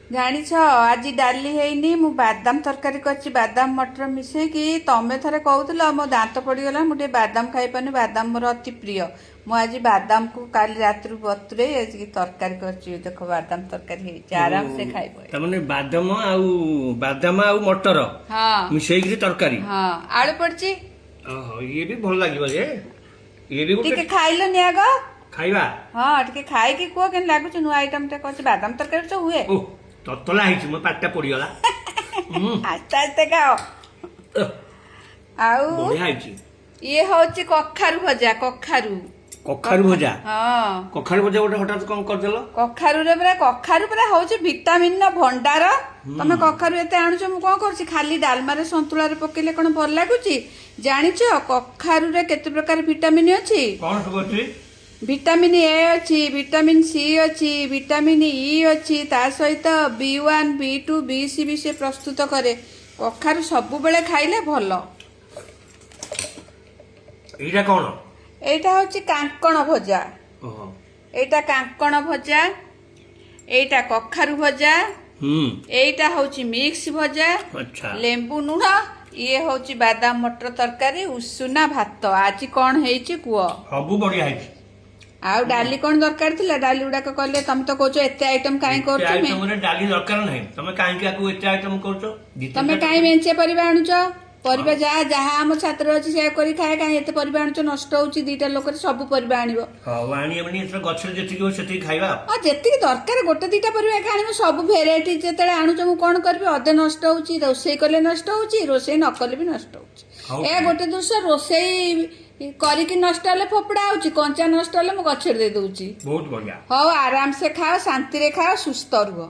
ଜାଣିଛ, ଆଜି ଡାଲି ହେଇନି, ମୁଁ ବାଦାମ ତରକାରୀ କରିଛି, ବାଦାମ ମଟର ମିଶେଇକି। ତମେ ଥରେ କହୁଥିଲ ମୋ ଦାନ୍ତ ପଡ଼ିଗଲା, ମୁଁ ଟିକେ ବାଦାମ ଖାଇପାରୁନି। ବାଦାମ ମୋର ଅତି ପ୍ରିୟ। ମୁଁ ଆଜି ବାଦାମକୁ କାଲି ରାତିରୁ ବତୁରେଇ ଆଜି ତରକାରୀ କରିଛି। ଦେଖ, ବାଦାମ ତରକାରୀ ହେଇଛି, ଆରାମସେ ଖାଇବ। ତାମାନେ ବାଦାମ ଆଉ ମଟର ମିଶେଇକିରି ତରକାରୀ? ହଁ, ଆଳୁ ପଡିଛି। ଓହୋ, ଇଏ ବି ଭଲ ଲାଗିବ ଯେ, ଇଏ ବି ଗୋଟେ ଟିକେ ଖାଇଲନି ଆଗ। ଖାଇବା। ହଁ, ଟିକେ ଖାଇକି କୁହ କେମିତି ଲାଗୁଛି। ନୂଆ ଆଇଟମ ଟା କରିଛି। ବାଦାମ ତରକାରୀ ତ ହୁଏ। ଓ, ତତଲା ହେଇଛି, ମୋ ପାଟିଟା ପୋଡିଗଲା। ଆସ୍ତେ ଆସ୍ତେ ଖାଅ। ଆଉ ବଢିଆ ହେଇଛି। ଇଏ ହଉଛି କଖାରୁ ଭଜା, କଖାରୁ। କଖାରୁ ଭଜା? ହଁ। କଖାରୁ ଭଜା ଗୋଟେ ହଠାତ୍ କଣ କରିଦେଲ? କଖାରୁରେ ପୁରା, କଖାରୁ ପୁରା ହଉଛି ଭିଟାମିନ ର ଭଣ୍ଡାର। ତମେ କଖାରୁ ଏତେ ଆଣୁଛ, ମୁଁ କଣ କରୁଛି? ଖାଲି ଡାଲମାରେ ସନ୍ତୁଳାରେ ପକେଇଲେ କଣ ଭଲ ଲାଗୁଛି? ଜାଣିଛ କଖାରୁରେ କେତେ ପ୍ରକାର ଭିଟାମିନ ଅଛି? କଣ ସବୁ ଅଛି? ଭିଟାମିନ ଏ ଅଛି, ଭିଟାମିନ ସି ଅଛି, ଭିଟାମିନ ଇ ଅଛି, ତା ସହିତ B1, B2, B6 ବି ସେ ପ୍ରସ୍ତୁତ କରେ। କଖାରୁ ସବୁବେଳେ ଖାଇଲେ ଭଲ। ଏଇଟା କଣ? ଏଇଟା ହଉଛି କାଙ୍କଣ ଭଜା। ଏଇଟା କାଙ୍କଣ ଭଜା, ଏଇଟା କଖାରୁ ଭଜା। ଏଇଟା ହଉଛି ମିକ୍ସ ଭଜା। ଲେମ୍ବୁ ଲୁଣ। ଇଏ ହଉଛି ବାଦାମ ମଟର ତରକାରୀ, ଉଷୁନା ଭାତ। ଆଜି କଣ ହେଇଛି କୁହ? ସବୁ ବଢିଆ ହେଇଛି। ଆଉ ଡାଲି କଣ ଦରକାର ଥିଲା? ଡାଲି ଗୁଡାକ କଲେ, ତମେ ତ କହୁଛ ଏତେ ଆଇଟମ କାହିଁ ଏତେ କରୁଛ। ଆଇଟମରେ ଡାଲି ଦରକାର ନାହିଁ। ତମେ କାହିଁକି ଆକୁ ଏତେ ଆଇଟମ କରୁଛ? ଦି ତମେ ତିନିଟା କାହିଁ ମେଞ୍ଚେ ପରିବା ଆଣୁଛ? ପରିବା ଯାହା ଯାହା ଆମ ଛାତରେ ଅଛି ସେୟା କରି ଖାଏ। କାହିଁ ଏତେ ପରିବା ଆଣୁଛ? ନଷ୍ଟ ହଉଛି। ଦିଟା ଲୋକରେ ସବୁ ପରିବା ଆଣିବ। ହଉ, ଆଣିବନି ଏଥର। ଗଛରେ ଯେତିକି ହବ ସେତିକି ଖାଇବା। ଆଉ ଯେତିକି ଦରକାର ଗୋଟେ ଦିଟା ପରିବା ଏକା ଆଣିବ। ସବୁ ଭେରାଇଟି ଯେତେବେଳେ ଆଣୁଛ, ମୁଁ କଣ କରିବି? ଅଧେ ନଷ୍ଟ ହଉଛି। ରୋଷେଇ କଲେ ନଷ୍ଟ ହଉଛି, ରୋଷେଇ ନ କଲେ ବି ନଷ୍ଟ ହଉଛି। ଏହା ଗୋଟେ ଦୃଶ୍ୟ। ରୋଷେଇ କରିକି ନଷ୍ଟ ହେଲେ ଫୋପଡା ହଉଛି, କଞ୍ଚା ନଷ୍ଟ ହେଲେ ମୁଁ ଗଛରେ ଦେଇ ଦଉଛି। ବହୁତ ବଢିଆ। ହଉ, ଆରାମସେ ଖାଅ, ଶାନ୍ତିରେ ଖାଅ, ସୁସ୍ଥ ରୁହ।